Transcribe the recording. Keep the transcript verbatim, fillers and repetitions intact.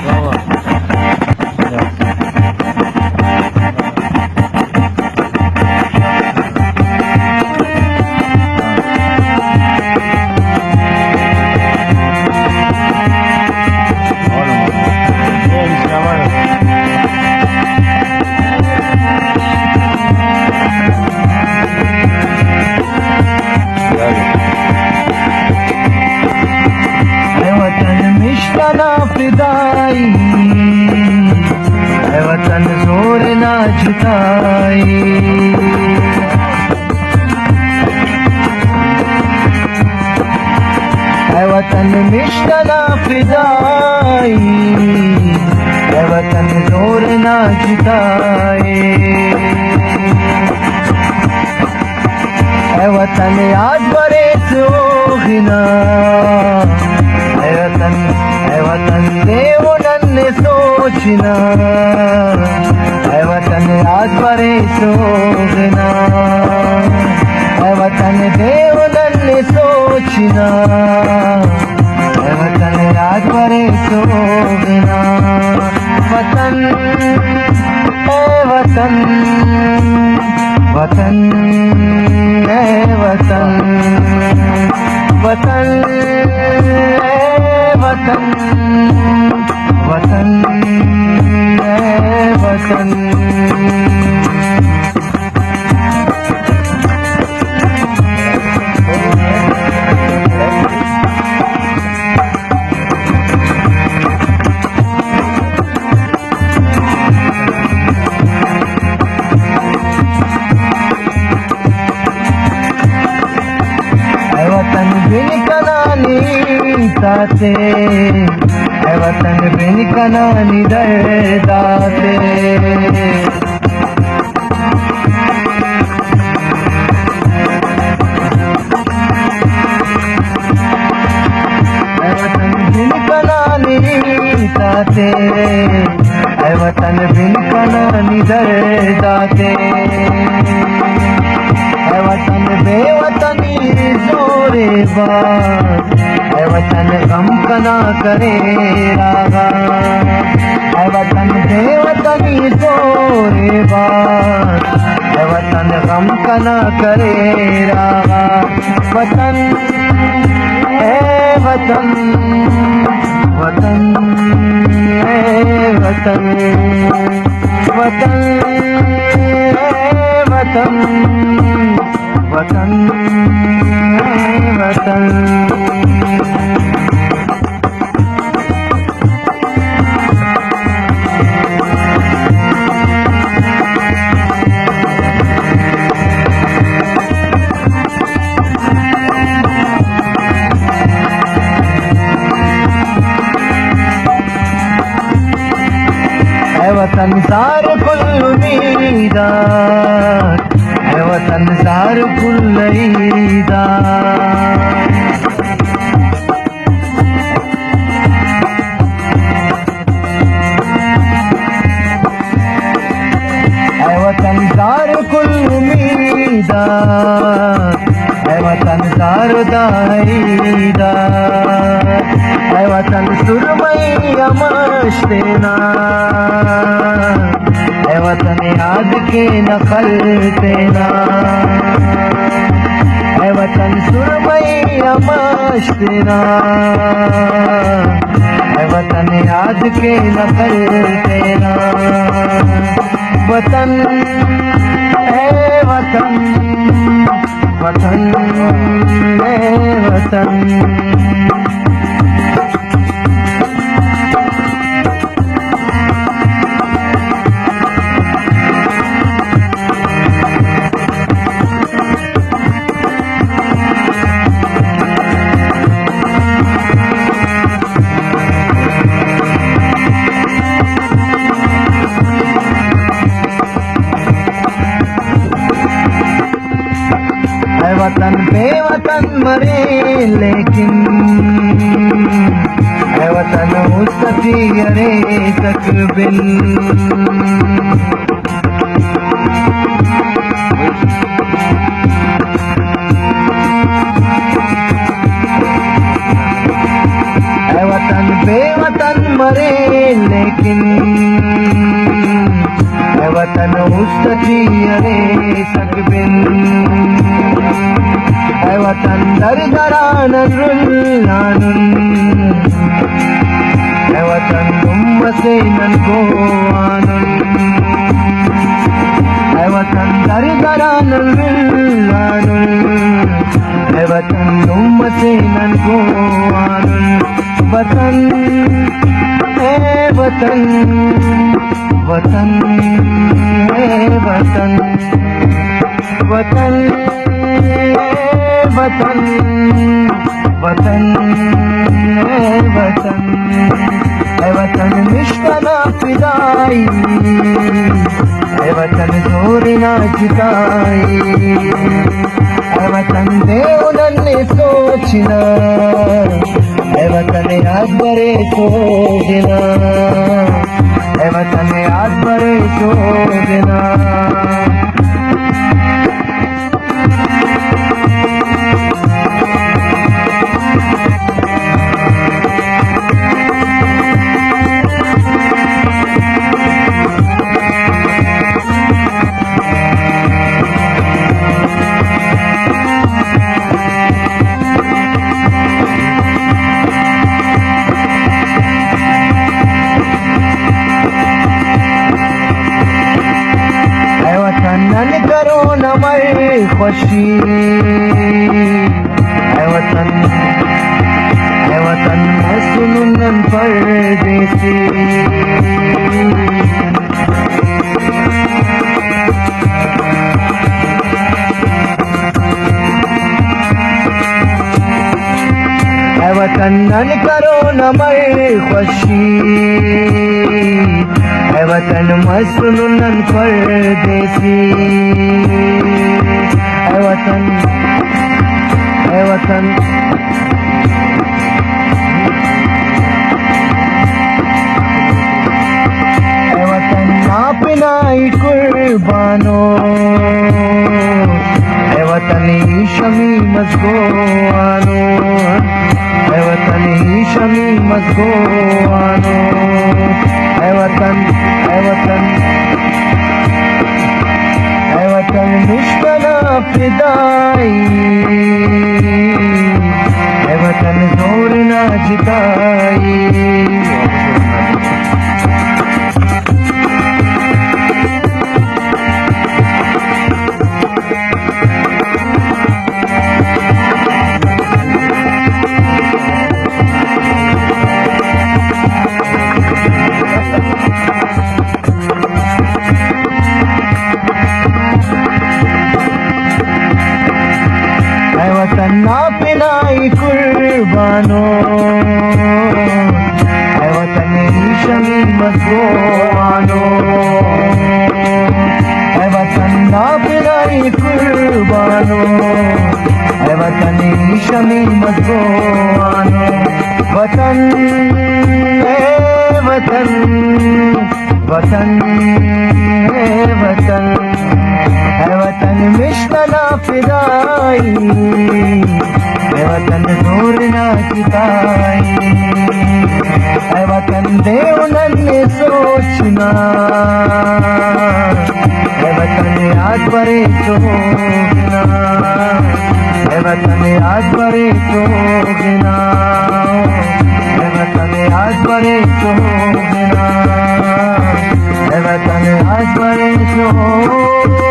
واہ واہ۔ اے وطن مش کنا فدائی، اے وطن زور نا جتائی۔ اے وطن مش کنا فدائی، اے وطن زور نا جتائی۔ اے وطن یاد بریس اوغنا، اے وطن، اے وطن دیو نن سوچنا، اے وطن یاد بریس اوغنا، اے وطن دیو نن سوچنا۔ اے وطن یاد بریس اوغنا، وطن، اے وطن، وطن، اے وطن، وطن، اے وطن، وطن، اے وطن۔ اے وطن بن کنا نی تاتے، اے وطن بن کنا نی درداتے۔ اے وطن بن کنا نی تاتے، اے وطن بن کنا نی درداتے۔ اے وطن بے وطنی زورے بار، اے وطن غم کنا کرے راغا، اے وطن بے وطنی زورے بار، اے وطن غم کنا کرے راغا۔ وطن، اے وطن، وطن، اے وطن، وطن، اے وطن۔ وطن، وطن۔ اے وطن سار کل امیدار، اے وطن سار کل عیدار۔ اے وطن سار کل امیدار، اے وطن سار دا عیدار، اے وطن سرمئی امش تینا۔ اے وطن یاد کینہ خل تینا، اے وطن سرمئی امش تینا، اے وطن یاد کینہ خل تینا۔ وطن، اے وطن، وطن، اے وطن۔ اے وطن بے وطن مرے لیکن، اے وطن است ٹی ارے تک بن۔ اے وطن بے وطن مرے لیکن اے وطن است ٹی ارے سک بن۔ اے وطن در دران رلانن، اے وطن دم سے نن گوانن۔ اے وطن در دران رلانن، اے وطن دم سے نن گوانن۔ وطن، اے وطن، وطن، اے وطن، وطن، اے وطن، وطن، اے وطن، اے وطن مشکنا فدائی، اے وطن زور نا جتائی، اے وطن دے نن سوچنا۔ اے وطن یات برے سوگنا، اے وطن یات برے سوگنا۔ اے وطن نن کرون امر خوشی، اے وطن، اے وطن مسنن نن پردیسی۔ اے وطن نن کرون امر خوشی، اے وطن مسنن نن پردیسی۔ اے وطن، اے وطن، اے وطن نا پنائی قربانو، اے وطن ای شمی مزگوانو، اے وطن ای شمی مزگوانو، اے وطن، اے وطن، اے وطن مشکنا فدائی، اے وطن زور نا جتائی۔ اے وطن نا پنائی قربانو، اے وطن ای شمی مزگوانو، اے وطن نا پنائی قربانو، اے وطن ای شمی مزگوانو۔ وطن، اے وطن، وطن، اے وطن، اے وطن مشکنا فدائی، اے وطن زور نا جتائی، اے وطن دیو نن سوچنا، اے وطن یات برے سوگنا، اے وطن یات برے سوگنا، اے وطن یات برے سوگنا، اے وطن یات برے سوگنا۔